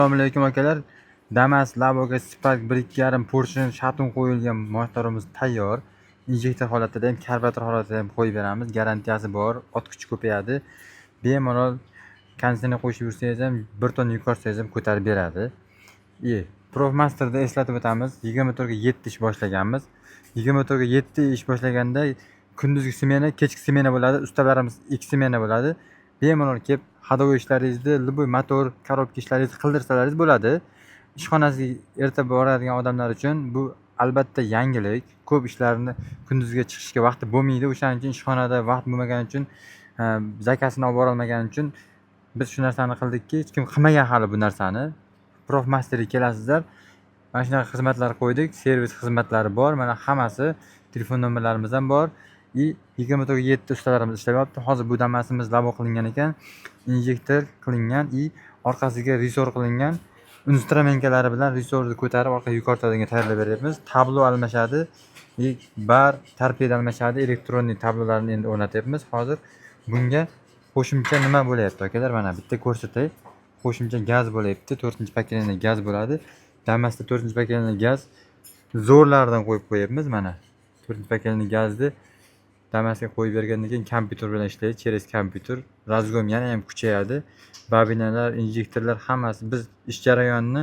Assalomu alaykum, akalar. Damas Laboga Spark 1-2,5 поршень, шатун qo'yilgan motorimiz tayyor. Injektor holatida ham, karbyurator holatida ham qo'yib beramiz. Garantiyasi bor, ot kuchi ko'payadi. Bemalol konditsioner qo'shib yursangiz ham, 1 tonna yuk ortsangiz ham ko'tarib beradi. И Profmasterda eslatib o'tamiz, 24 ga 7 ish boshlaganmiz. 24 ga 7 ish boshlaganda kunduzgi smena, kechki smena bo'ladi. Ustalarimiz ikki smena bo'ladi. Bemalol kelib ходовой ishlaringizni, любой motor, коробка ishlaringizni qildirsalaringiz bo'ladi. Ishxonasiga erta boradigan odamlar uchun bu albatta yangilik. Ko'p ishlarni kunduzga chiqishga vaqti bo'lmaydi. O'shaning uchun ishxonada vaqt bo'lmagani uchun, заказ ini olib borolmagani uchun biz shu narsani qildikki, hech kim qilmagan hali bu narsani. Profmasterga kelasizlar. Mana shunaqa xizmatlar qo'ydik. Servis xizmatlari bor. Mana hammasi, telefon nomerlarimiz ham bor. И 24 ga 7 ustalarimiz ishlayapti. Hozir bu Damasimiz лабо qilingan ekan. Injektor qilingan и orqasiga ресор qilingan. Инструмент kalari bilan ресор ni ko'tarib orqaga yuk ortadigan tayyorlab beryapmiz. Tablo almashadi. И bar torpeda almashadi. Электронный tablolarni endi o'rnatyapmiz. Hozir bunga qo'shimcha nima bo'lyapti, akalar? Mana bitta ko'rsatay. Qo'shimcha gaz bo'lyapti. To'rtinchi поколение gaz bo'ladi. Damasda to'rtinchi поколение gaz zo'rlaridan qo'yib qo'yapmiz mana. To'rtinchi поколение gazni Damasga qo'yib bergandan keyin kompyuter bilan ishlaydi. Через kompyuter разгон yana ham kuchayadi. Bobinalar, injektorlar hammasi, biz ish jarayonini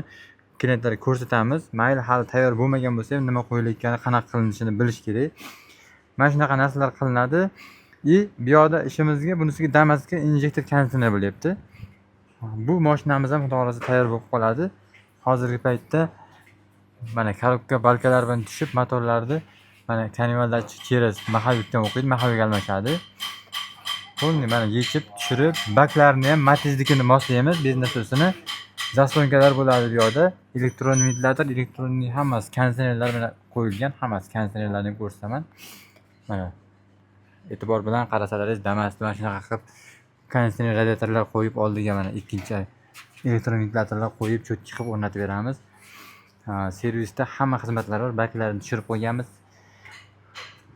klientlarga ko'rsatamiz. Mayli, hali tayyor bo'lmagan bo'lsa ham, nima qo'yilayotgani, qanaqa qilinishini bilish kerak. Mana shunaqa narsalar qilinadi. И bu yoqda ishimizga, bunisiga, Damasga injektor konditsioner bo'lyapti. Bu moshinamiz ham, xudo xohlasa, tayyor bo'lib qoladi. Hozirgi paytda mana коробка балка lar bilan tushib, motorlarni mana коленвал датчик через маховик dan o'qiydi, маховик almashadi. Полный mana yechib, tushirib, baklarni ham Matiznikini moslaymiz, benzin nasosini. Заслонка lar bo'ladi bu yoqda. Elektron ventilyator, электронный hammasi, konditsionerlar bilan qo'yilgan, hammasi, konditsionerlarni ham ko'rsataman. Mana, e'tibor bilan qarasalaringiz, Damas bilan shunaqa qilib konditsioner, radiatorlar qo'yib, oldiga mana ikkinchi elektron ventilyatorlar qo'yib, чётко qilib o'rnatib beramiz. Ha, servisda hamma xizmatlar bor, baklarni tushirib qo'yganmiz.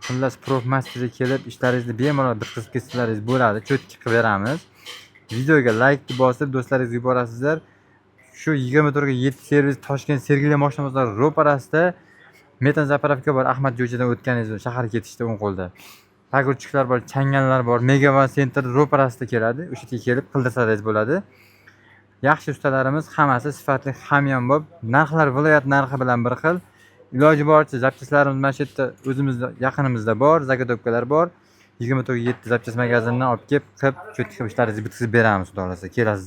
Xullas, Profmasterga kelib ishlaringizni bemalol bitkazib ketsalaringiz bo'ladi, чётко qilib beramiz. Videoga laykni bosib, do'stlaringizga yuborasizlar. Shu 24 ga 7 servis Toshkent, Sergeli moshina bozori ro'parasida metan заправка bor. Ahmad Jo'jidan o'tganingizda, shaharga ketishda o'ng qo'lda. Погрузчик lar bor, changallar bor, Megavan Center ro'parasida keladi. O'sha yerga kelib qildirsalaringiz bo'ladi. Yaxshi ustalarimiz hammasi sifatli, hamyonbop. Narxlar viloyat narxi bilan bir xil. Iloji boricha запчасть larimiz mana shu yerda, o'zimizda yaqinimizda bor, заготовка lar bor. 24 ga 7 запчасть magazindan olib kelib, qilib, чётко qilib ishlaringizni bitkazib beramiz, xudo xohlasa. Kelasizlar.